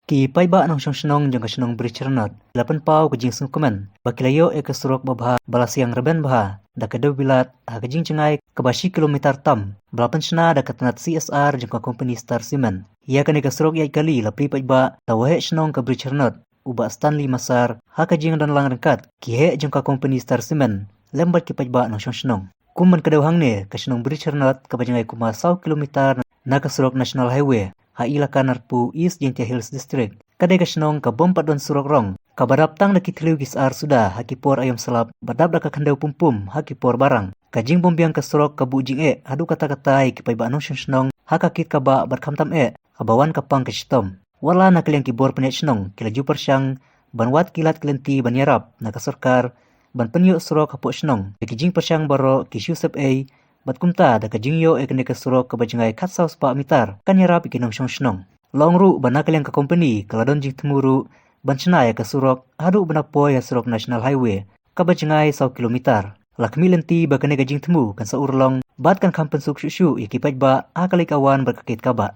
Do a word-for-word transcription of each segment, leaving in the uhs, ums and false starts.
Ki paidbah nongshong shnong jong ka shnong Bridge Hernot la pynpaw ka jingsngewkmen ba ki la ïoh ïa ka surok babha ba la siang rben bha da ka dewbilat ha ka jingjngai kaba shi kilometer tam ba la pynshna da ka tnat C S R jong ka kompani Star Cement. Ïa kane ka surok ïaid kali la plie paidbah da u heh shnong ka Bridge Hernot u Bah Stanley Massar ha ka jingdon lang ryngkat ki heh jong ka kompani Star Cement lem bad ki paidbah nongshong shnong. Kum ban ka dei hangne ka shnong Bridge Hernot kaba jngai kumba saw kilometer na ka surok National Highway ha Elaka Narpu, East Jaintia Hills District. Ka dei ka shnong ka bym pat don surok rong, kaba dap tang da ki thliew ki sar suda ha ki por aïom slap bad dap da ka khyndew pumpum ha ki por barang. Ka jingbymbiang ka surok ka buh jingeh haduh katta katta ïa ki paidbah nongshong shnong ha ka kit ka bah bad khamtam eh kaba wan ka pang ka shitom. Wat la na ka liang ki bor pynïaid shnong ki la ju pyrshang ban wad ki lad ki lynti ban ïarap na ka sorkar ban pynïoh surok hapoh shnong. Da ki jingpyrshang baroh ki shu sep ei bad kumta da ka jingïoh ïa kane ka surok kaba jngai khatsaw spah mitar kan ïarap ïa ki nongshong shnong. La ong ruh ba na ka liang ka kompani ka la don jingthmu ruh ban shna ïa ka surok haduh ban da poi ha surok National Highway kaba jngai saw kilometer. La khmih lynti ba kane ka jingthmu kan sa urlong bad kan kham pynsuk shuh shuh ïa ki paidbah ha ka leit ka wan bad ka kit ka bah.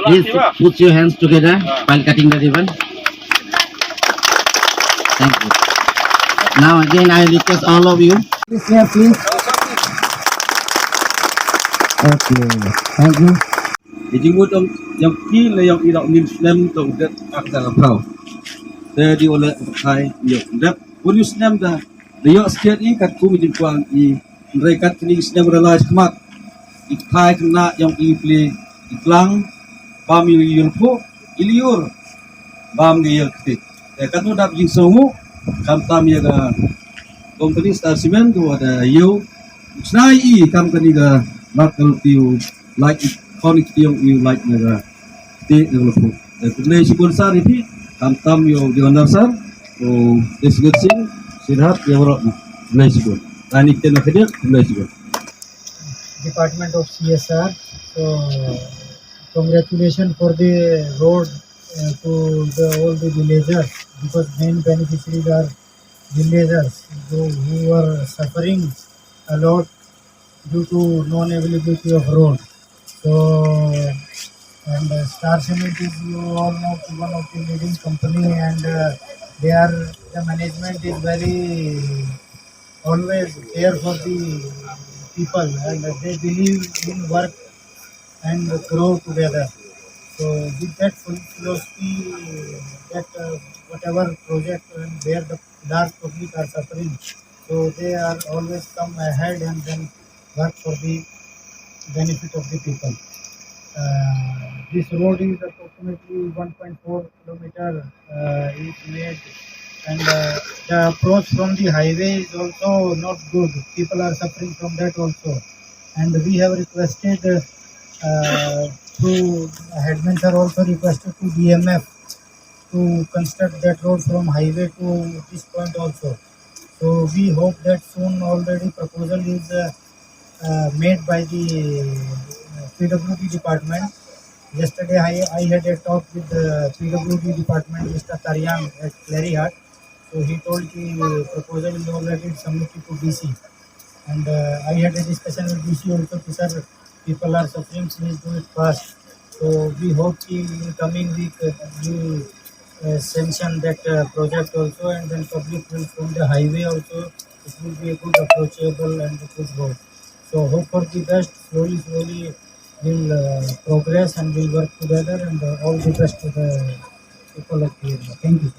Please put your hands together while cutting the ribbon. Thank you. Now again, I request all of you. This here, please. Okay. Thank you. Ïa jingmut ong ïa ki le ïa i dok nim snem to dep ak da pau. Te di ole ai ïa dep pun yu snem da de ïa sket i kat kum jingkwang i nrei kat kini snem re lai khmat. I khai kena ïa i pli i klang bam i yul phu i liur bam i yul kti. Te kat nu dap jingsngew kam tam ïa ka kompani Star Cement tu ada ïa u snai i kam kani ka mat ka lu tiu lait i khon i tiong i lait na ka ti na ka lu phu. Te khublei shibun sar i phi kam tam ïa u Diwan Dar sar u Desgit Singh Sirhat ïa warok na khublei shibun. Tani kena kediak khublei shibun. Department of C S R. So congratulations for the road uh, to the all the villagers, because main beneficiaries are villagers who, who are suffering a lot due to non-availability of road. So, and uh, Star Cement is, you all know, one of the leading company, and uh, they are, the management is very always there for the people, and they believe in work and grow together. So with that full philosophy, that uh, whatever project and where the large public are suffering, so they are always come ahead and then work for the benefit of the people. Uh, this road is approximately one point four kilometer uh, is made, and uh, the approach from the highway is also not good. People are suffering from that also, and we have requested uh, to headmen are also requested to D M F to construct that road from highway to this point also. So we hope that soon already proposal is uh, uh, made by the uh, P W D department. Yesterday I, I had a talk with the P W D department, Mister Taryang at Cleryhat. So he told the proposal is already submitted to D C. And uh, I had a discussion with D C also, sir, people are suffering, please do it fast. So we hope in coming week uh, you uh, sanction that uh, project also, and then public will from the highway also, it will be a good approachable and a good road. So hope for the best. Slowly, slowly we'll uh, progress and we'll work together. And uh, all the best to the people of the area. Thank you.